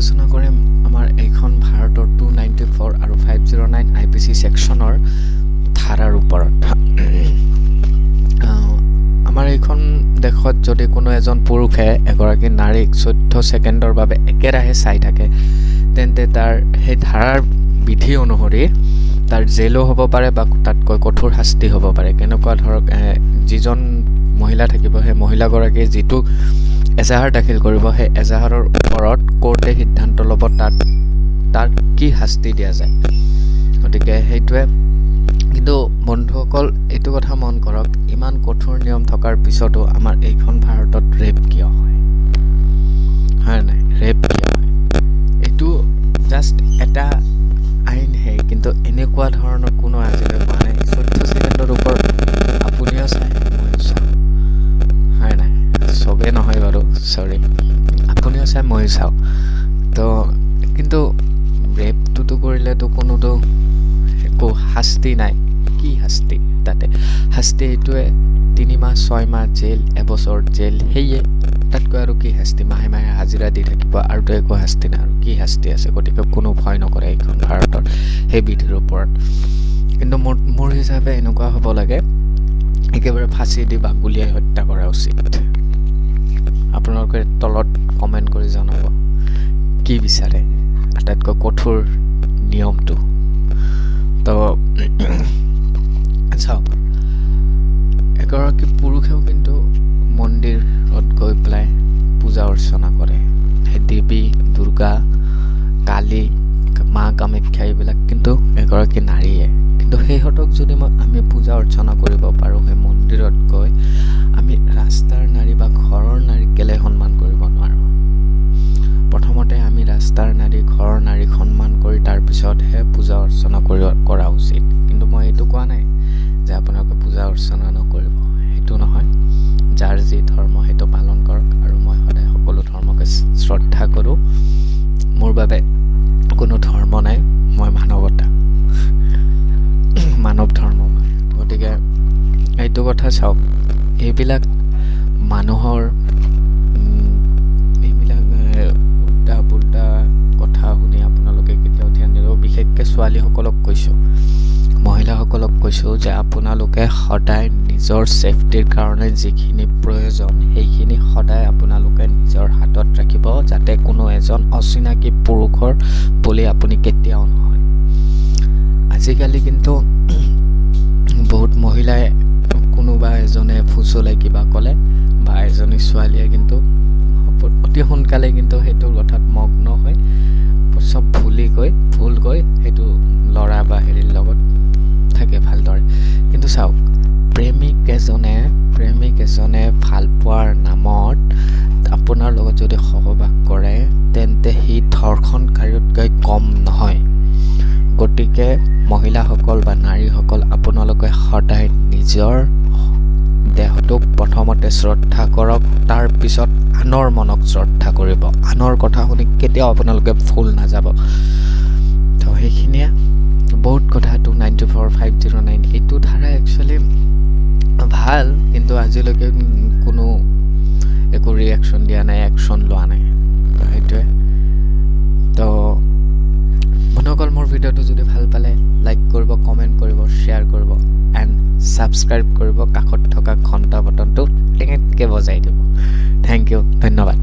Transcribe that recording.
আলোচনা কৰিম আমাৰ এইখন ভাৰতৰ 294 আৰু 509 IPC ছেকশ্যনৰ ধাৰাৰ ওপৰত। আমাৰ এইখন দেশত যদি কোনো এজন পুৰুষে এগৰাকী নাৰীক 14 ছেকেণ্ডৰ বাবে একেৰাহে চাই থাকে, তেন্তে তাৰ সেই ধাৰাৰ বিধি অনুসৰি তাৰ জেলো হ'ব পাৰে বা তাতকৈ কঠোৰ শাস্তি হ'ব পাৰে। কেনেকুৱা ধৰক, যিজন মহিলা থাকিব সেই মহিলাগৰাকীয়ে যিটো এজাহাৰ দাখিল কৰিব, সেই এজাহাৰৰ ওপৰত কোৰ্টে সিদ্ধান্ত ল'ব তাত তাক কি শাস্তি দিয়া যায়। গতিকে সেইটোৱে। কিন্তু বন্ধুসকল, এইটো কথা মন কৰক, ইমান কঠোৰ নিয়ম থকাৰ পিছতো আমাৰ এইখন ভাৰতত ৰেপ কিয় হয়? হয় নাই? ৰেপ কিয় হয়? এইটো জাষ্ট এটা আইনহে, কিন্তু এনেকুৱা ধৰণৰ কোনো আজিলৈ হোৱা নাই। 14 ছেকেণ্ডৰ ওপৰত আপুনিও চায়, ময়ো চাওঁ, হয় নাই? চবেই নহয় বাৰু, চৰি, আপুনিও চায়, ময়ো চাওঁ। তো কিন্তু ৰেপটোতো কৰিলেতো কোনোতো একো শাস্তি নাই। কি শাস্তি তাতে? শাস্তি এইটোৱে, 3 মাহ 6 মাহ জেল, এবছৰ জেল, সেয়ে। তাতকৈ আৰু কি শাস্তি? মাহে মাহে হাজিৰা দি থাকিব, আৰুতো একো শাস্তি নাই। আৰু কি শাস্তি আছে? গতিকে কোনো ভয় নকৰে এইখন ভাৰতৰ সেই বিধিৰ ওপৰত। কিন্তু মোৰ হিচাপে এনেকুৱা হ'ব লাগে, একেবাৰে ফাঁচি দি বা গুলীয়াই হত্যা কৰা উচিত। আপোনালোকে তলত কমেণ্ট কৰি জনাব কি বিচাৰে আটাইতকৈ কঠোৰ নিয়মটো। তো চাওক, এগৰাকী পুৰুষেও কিন্তু মন্দিৰত গৈ পেলাই পূজা অৰ্চনা কৰে। সেই দেৱী দুৰ্গা, কালী, মা কামাখ্যা, এইবিলাক কিন্তু এগৰাকী নাৰীয়ে। কিন্তু সেইহঁতক যদি আমি পূজা অৰ্চনা কৰিব পাৰোঁ সেই মন্দিৰত গৈ, আমি ৰাস্তাৰ নাৰী বা ঘৰৰ নাৰীক কেলৈ সন্মান কৰিব নোৱাৰোঁ? প্ৰথমতে আমি ৰাস্তাৰ নাৰী, ঘৰৰ নাৰীক সন্মান কৰি তাৰপিছতহে পূজা অৰ্চনা কৰা উচিত। কিন্তু মই এইটো কোৱা নাই যে আপোনালোকে পূজা অৰ্চনা নকৰিব, সেইটো নহয়। যাৰ যি ধৰ্ম সেইটো পালন কৰক, আৰু মই সদায় সকলো ধৰ্মকে শ্ৰদ্ধা কৰোঁ। মোৰ বাবে কোনো ধৰ্ম নাই, মই মানৱতা, মানৱ ধৰ্ম মই। গতিকে এইটো কথা চাওক, এইবিলাক মানুহৰ এইবিলাক উল্টা পুল্টা কথা শুনি আপোনালোকে কেতিয়াও ধ্যান নিদিব। বিশেষকৈ ছোৱালীসকলক কৈছোঁ, মহিলাসকলক কৈছোঁ যে আপোনালোকে সদায় নিজৰ ছেফটিৰ কাৰণে যিখিনি প্ৰয়োজন সেইখিনি সদায় আপোনালোকে নিজৰ হাতত ৰাখিব, যাতে কোনো এজন অচিনাকি পুৰুষৰ বলি আপুনি কেতিয়াও নহয়। আজিকালি কিন্তু বহুত মহিলাই কোনোবা এজনে ফুচলাই কিবা ক'লে বা এজনী ছোৱালীয়ে কিন্তু অতি সোনকালে কিন্তু সেইটোৰ কথাত মগ্ন হৈ চব ভুলি গৈ, ভুল গৈ সেইটো ল'ৰা বা হেৰিৰ লগত থাকে ভালদৰে। কিন্তু চাওক, প্ৰেমিক এজনে ভালপোৱাৰ নামত আপোনাৰ লগত যদি সহবাস কৰে, তেন্তে সি ধৰ্ষণকাৰীতকৈ কম নহয়। গতিকে মহিলাসকল বা নাৰীসকল, আপোনালোকে সদায় নিজৰ দেহটোক প্ৰথমতে শ্ৰদ্ধা কৰক, তাৰপিছত আনৰ মনক শ্ৰদ্ধা কৰিব। আনৰ কথা শুনি কেতিয়াও আপোনালোকে ভুল নাযাব। তো সেইখিনিয়ে বহুত কথা। 294, 509, এইটো ধাৰা একচুৱেলি ভাল, কিন্তু আজিলৈকে কোনো একো ৰিয়েকশ্যন দিয়া নাই, একশ্যন লোৱা নাই। তো সেইটোৱে। তো বন্ধুসকল, মোৰ ভিডিঅ'টো যদি ভাল পালে লাইক কৰিব, কমেণ্ট কৰিব, শ্বেয়াৰ কৰিব এণ্ড ছাবস্ক্ৰাইব কৰিব। কাষত থকা ঘণ্টা বটনটো টেঙেটকৈ বজাই দিব। Thank U, ধন্যবাদ।